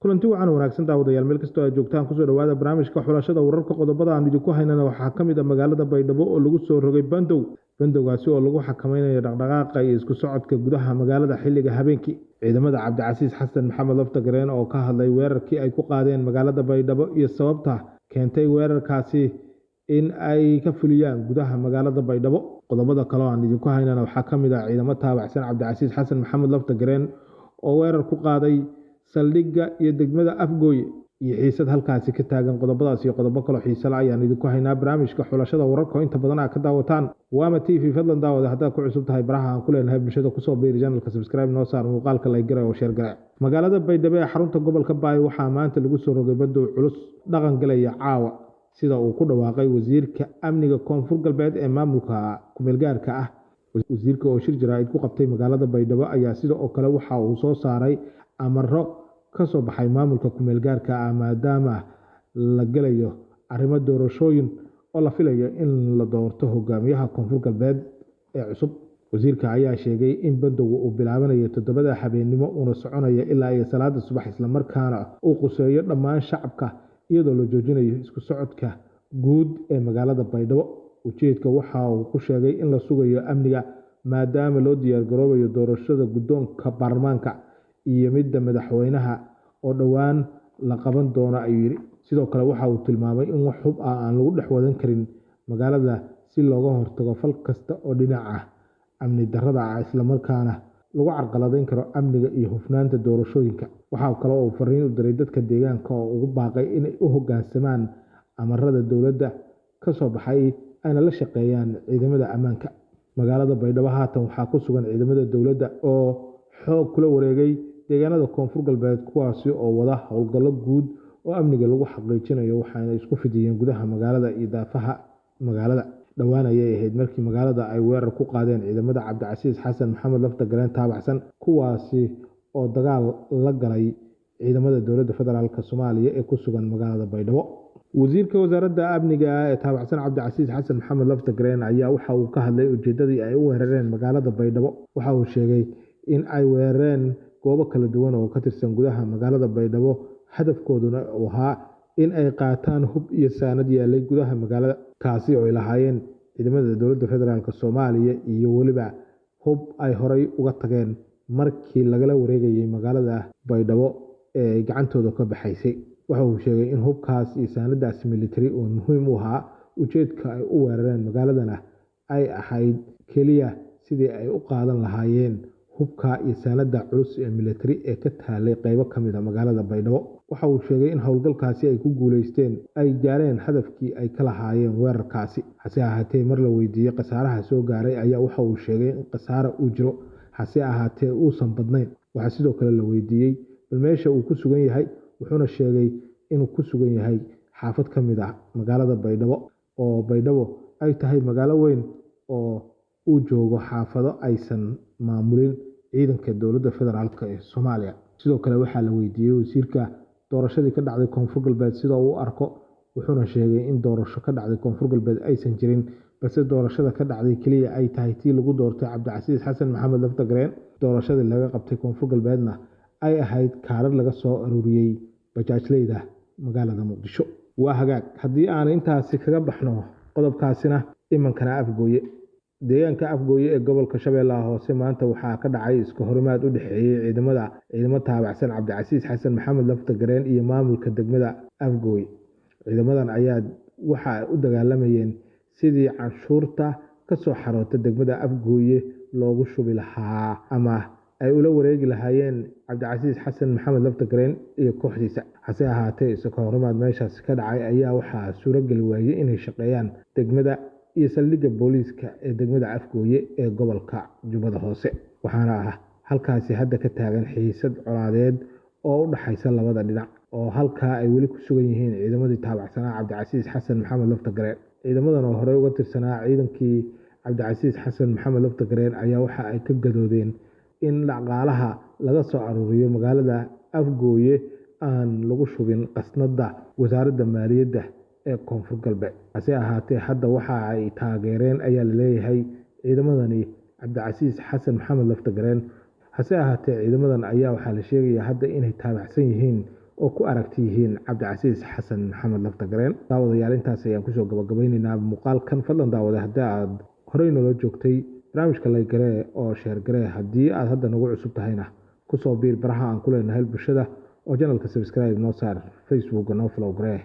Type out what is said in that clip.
Kulanti wacan wanaagsan daawadayaal, meel kastoo aad joogtaan kusoo dhawaada barnaamijka xulashada wararka. Qodobada aan idinku haynana waxaa ka mid ah magaalada Baydhabo oo lagu soo rogay bandow, bandowgaasi oo lagu xakameynayo dhaqdhaqaaqa iyo isku socodka gudaha magaalada xilliga habeenkii. Ciidamada Cabdicasiis Xasan Maxamed Laftagareen oo ka hadlay weerarkii ay ku qaadeen magaalada Baydhabo iyo sababta keentay weerarkaasi in ay ka fuliyaan gudaha magaalada Baydhabo. Qodobada kale oo aan idinku haynana waxaa ka mid ah ciidamo taabacsan Cabdicasiis Xasan Maxamed Laftagareen oo weerar ku qaaday saldhigga iyo degmada Afgooye iyo xiisad halkaasi ka taagan. Qodobadaas iyo qodobo kaloo xiise la ayaan idinku haynaa barnaamijka xulashada wararka oo inta badan aad ka daawataan Waama TV. Fadlan daawada, haddaad ku cusub tahay baraha aan ku leenahay bulshada, kusoo biiri channelka, subscribe noo saar, muuqaalka like garay oo share garay. Magaalada Baydhabo ee xarunta gobolka Baay waxaa maanta lagu soo rogay bandow culus dhaqan galaya caawa, sida uu ku dhawaaqay wasiirka amniga Koonfur Galbeed ee maamulka kumeelgaarka ah. Wasiirka oo shir jaraa'id ku qabtay magaalada Baydhabo ayaa sidoo kale waxa uu soo saaray amaro ka soo baxay maamulka kumeelgaarka ah, maadaama la gelayo arrimo doorashooyin oo la filayo in la doorto hogaamiyaha Koonfur Galbeed ee cusub. Wasiirka ayaa sheegay in bandowga uu bilaabanayo 7da habeennimo uuna soconayo ilaa iyo salaada subax, islamarkaana uu quseeyo dhammaan shacabka, iyadoo la joojinayo isku socodka guud ee magaalada Baydhabo. Ujeedka waxa uu ku sheegay in la sugayo amniga, maadaama loo diyaargaroobayo doorashada guddoonka baarlamaanka iyo midda madaxweynaha oo dhowaan la qaban doono, ayuu yidhi. Sidoo kale waxa uu tilmaamay in wax hub ah aan lagu dhex wadan karin magaalada si looga hortago fal kasta oo dhinaca amni darrada ah, islamarkaana lagu carqaladeyn karo amniga iyo hufnaanta doorashooyinka. Waxaa kale oo uu fariin u diray dadka deegaanka oo ugu baaqay inay u hoggaansamaan amarada dowladda ka soo baxay ayna la shaqeeyaan ciidamada ammaanka. Magaalada Baydhabo haatan waxaa ku sugan ciidamada dowladda oo xoog kula wareegay deegaanada Koonfur Galbeed, kuwaasi oo wada howlgallo guud oo amniga lagu xaqiijinayo, waxaana isku fidiyeen gudaha magaalada iyo daafaha magaalada. Dhowaan ayay ahayd markii magaalada ay weerar ku qaadeen ciidamada Cabdicasiis Xasan Maxamed Laftagareen taabacsan, kuwaasi oo dagaal la galay ciidamada dowladda federaalk Soomaaliya ee ku sugan magaalada Baydhabo. Wasiirka wasaaradda amniga ee taabacsan Cabdicasiis Xasan Maxamed Laftagareen ayaa waxa uu ka hadlay ujeedadii ay u weerareen magaalada Baydhabo. Waxa uu sheegay in ay weerareen goobo kala duwan oo ka tirsan gudaha magaalada Baydhabo, hadafkooduna uu ahaa in ay qaataan hub iyo saanad yaalay gudaha magaalada, kaasi oo ay lahaayeen ciidamada dowladda federaalk Soomaaliya, iyo weliba hub ay horay uga tageen markii lagala wareegayay magaalada Baydhabo ee ay gacantooda ka baxaysay. Waxa uu sheegay in hubkaas iyo saanadaasi military uu muhiim u ahaa ujeedka ay u weerareen magaaladana ay ahayd keliya sidii ay u qaadan lahaayeen hubka iyo saanada culus ee military ee ka taalay qaybo ka mid a magaalada Baydhabo. Waxa uu sheegay in howlgalkaasi ay ku guuleysteen, ay gaareen hadafkii ay ka lahaayeen weerarkaasi. Hase ahaatee mar la weydiiyey khasaaraha soo gaaray ayaa waxa uu sheegay in khasaare uu jiro, hase ahaatee uusan badnayn. Waxaa sidoo kale la weydiiyey bal meesha uu ku sugan yahay, wuxuuna sheegay inuu ku sugan yahay xaafad ka mid ah magaalada Baydhabo, oo Baydhabo ay tahay magaalo weyn oo uu joogo xaafado aysan maamulin ciidanka dowladda federaalk ee Soomaaliya. Sidoo kale waxaa la weydiiyey wasiirka doorashadii ka dhacday Koonfur Galbeed sida uu u arko, wuxuuna sheegay in doorasho ka dhacday Koonfur Galbeed aysan jirin, balse doorashada ka dhacday keliya ay tahay tii lagu doortay Cabdicasiis Xasan Maxamed Laftagareen, doorashadii laga qabtay Koonfur Galbeedna ay ahayd kaarar laga soo aruuriyey bajaajleyda magaalada Muqdisho. Waa hagaag, haddii aan intaasi kaga baxno qodobkaasina, imankana Afgooye. Deegaanka Afgooye ee gobolka Shabeellaha Hoose maanta waxaa ka dhacay iska horimaad u dhexeeyey ciidamo taabacsan Cabdicasiis Xasan Maxamed Laftagareen iyo maamulka degmada Afgooye. Ciidamadan ayaa waxa ay u dagaalamayeen sidii canshuurta ka soo xaroota degmada Afgooye loogu shubi lahaa ama ay ula wareegi lahaayeen Cabdicasiis Xasan Maxamed Laftagareen iyo kooxdiisa. Hase ahaatee iska horimaad meeshaasi ka dhacay ayaa waxaa suurogeli waayey inay shaqeeyaan degmada iyo saldhigga booliiska ee degmada Afgooye ee gobolka Jubbada Hoose, waxaana ah halkaasi hadda ka taagan xiisad colaadeed oo u dhaxaysa labada dhinac, oo halkaa ay weli ku sugan yihiin ciidamadii taabacsanaa Cabdicasiis Xasan Maxamed Laftagareen. Ciidamadan oo horey uga tirsanaa ciidankii Cabdicasiis Xasan Maxamed Laftagareen ayaa waxa ay ka gadoodeen in dhaqaalaha laga soo aruuriyo magaalada Afgooye aan lagu shubin qasnada wasaaradda maaliyadda ee Koonfur Galbeed. Hase ahaatee hadda waxa ay taageereen ayaa la leeyahay ciidamadani Cabdicasiis Xasan Maxamed Laftagareen. Hase ahaatee ciidamadan ayaa waxaa la sheegayaa hadda inay taabacsan yihiin oo ku aragti yihiin Cabdicasiis Xasan Maxamed Laftagareen. Daawadayaal, intaas ayaan kusoo gabagabaynaynaa muuqaalkan. Fadlan daawada, haddii aad horey noola joogtay barnaamijka, like garee oo share garee. Haddii aad hadda nagu cusub tahayna, kusoo biir baraha aan ku leenahay bulshada oo channelka subscribe noo saar, Facebooka noo follow garee.